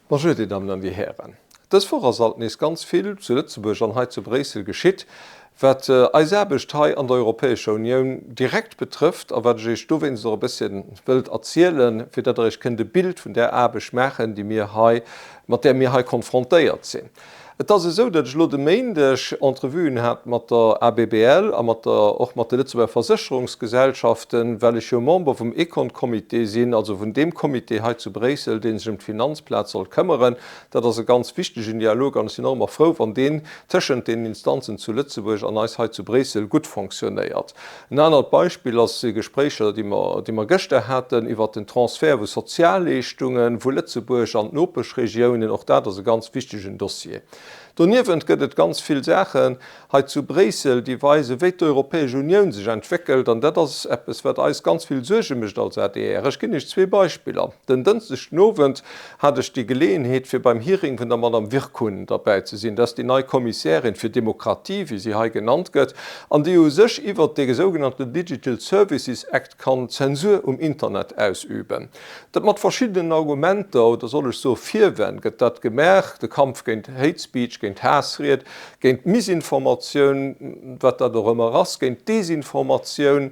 Bonjour Dir Dammen an Dir Hären. Dës Woch ass alt nees ganz vill zu Lëtzebuerg an hei zu Bréissel geschitt, wat eis Aarbecht hei an der Europäescher Unioun direkt betrëfft a wat ech Iech dowéinst och e bësschen wëllt erzielen, fir datt Der Iech kënnt e Bild vun där Aarbecht maachen, déi mir hei, mat där mir hei konfrontéiert sinn. Et ass esou, datt ech elo de Méindeg Entrevuen hat mat der ABBL a mat der, och mat de Lëtzebuerger Versécherungsgesellschaften, well ech jo Member vum Econ-Comité sinn, also vun deem Comité hei zu Bréissel, dee sech ëm d'Finanzplaz soll këmmeren. Dat ass e ganz wichtegen Dialog an ech sinn och ëmmer frou, wann deen tëschent deenen Instanzen zu Lëtzebuerg an eis hei zu Bréissel gutt fonctionnéiert. En anert Beispill ass déi Gespréicher, déi mer, déi mer gëschter haten iwwert den Transfert vu Sozialleeschtungen vu Lëtzebuerg an d'Nopeschregiounen. Och dat ass e ganz wichtegen Dossier. Doniewent gëtt et ganz vill Saachen hei zu Bréissel, déi weisen, wéi d'Europäesch Unioun sech entwéckelt. An dat ass eppes, wat eis ganz vill Suerge mécht als adr. Ech ginn Iech zwee Beispiller. Den Dënschdeg den Owend hat ech déi Geleeënheet, fir beim Hearing vun der Madame Virkun derbäi ze sinn. Dat ass déi nei Kommissärin fir Demokratie, wéi si hei genannt gëtt, an déi u sech iwwert dee sougenannten Digital Services Act kann Zensur um Internet ausüben. Dat mat verschiddenen Argumenter, oder soll ech soe Virwänn, gëtt dat gemaach, de Kampf géint Hate Speech, géint Haassried, géint Misinformatioun, wat dat och ëmmer ass, géint Desinformatioun,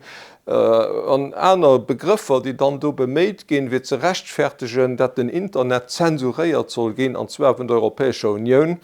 An aner Begrëffer, déi dann do beméit ginn, fir ze rechtfertegen, dat den Internet zensuréiert soll ginn, an zwar vun der Europäescher Unioun,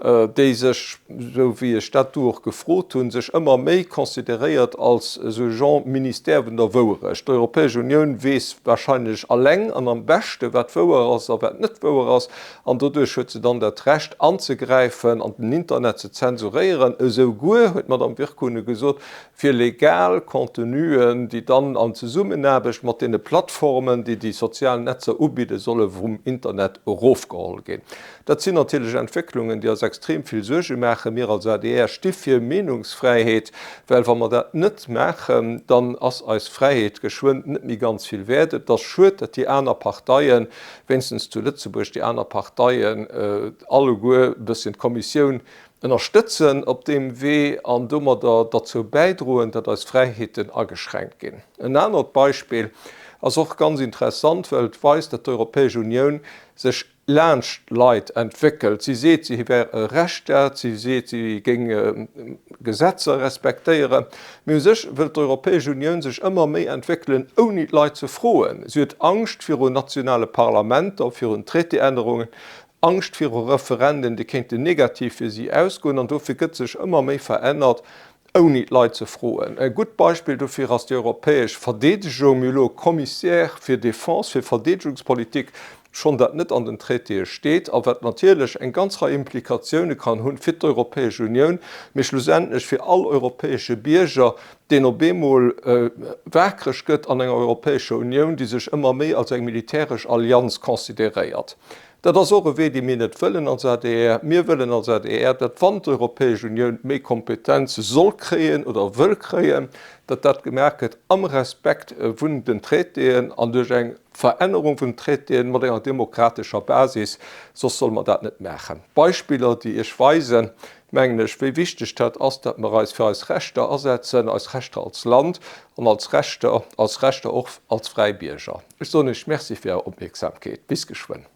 déi sech, esou wéi ech dat do och gefrot hunn, sech ëmmer méi consideréiert als esou e Genre Ministère vun der Wouerecht. D'Europäesch Unioun weess wahrscheinlech alleng an am beschte wat wouer ass a wat net wouer ass, an doduerch huet se dann dat Recht anzegräifen an den Internet ze zensuréieren, esouguer, huet d'Madame Virkkunen gesot, fir legal Contenuen, déi dann an Zesummenaarbecht mat deene Plattformen, déi déi sozial Netzer ubidden, solle vum Internet erofgeholl ginn. Dat sinn natierlech Entwécklungen, déi eis extrem vill Suerge maachen. Mir als adr sti fir Meenungsfräiheet, well wa mer dat net maachen, dann ass eis Fräiheet geschwënn net méi ganz vill wäert. Et ass schued, datt déi aner Parteien, wéinstens zu Lëtzebuerg, déi aner Parteien alleguer e bësschen d'Kommissioun Ënnerstëtzen op deem Wee an domadder derzou bäidroen, datt eis Fräiheeten ageschränkt ginn. En anert Beispill ass och ganz interessant, well et weist, datt d'Europäesch Unioun sech laanscht d'Leit entwéckelt. Si seet, si wär e Rechtsstaat, si seet, si géing Gesetzer respektéieren, mee u sech wëllt d'Europäesch Unioun sech ëmmer méi entwéckelen, ouni d'Leit ze froen. Si huet Angscht virun nationale Parlamenter, virun Traitéännerungen, Angscht viru Referenden, déi kéinten negativ fir si ausgoen, an dofir gëtt sech ëmmer méi verännert, ouni d'Leit ze froen. E gutt Beispill dofir ass déi europäesch Verdeedegung. Mir hu elo e Commissaire fir Défense, fir Verdeedegungspolitik, schonn dat net an den Traitéë steet a wat natierlech eng ganz Rei Implikatioune kann hunn fir d'Europäesch Unioun, mee schlussendlech fir all europäesche Bierger, deen op eemol waakreg gëtt an enger Europäescher Unioun, déi sech ëmmer méi als eng militäresch Allianz consideréiert. Dat ass och e Wee, dee mir net wëllen als adr. Mir wëllen als adr, datt wann d'Europäesch Unioun méi Kompetenze soll kréien oder wëll kréien, datt dat gemaach gëtt am Respekt vun den Traitéen an duerch eng Verännerung vun den Traitéen mat enger demokratescher Basis. Soss solle mer dat net maachen. Beispiller, déi Iech weisen, mengen ech, wéi wichteg dat ass, datt mer eis fir eis Rechter asetzen, eis Rechter als Land an als Rechter, als Rechter och als fräi Bierger. Ech soen Iech Merci fir Är Opmierksamkeet. Bis geschwënn.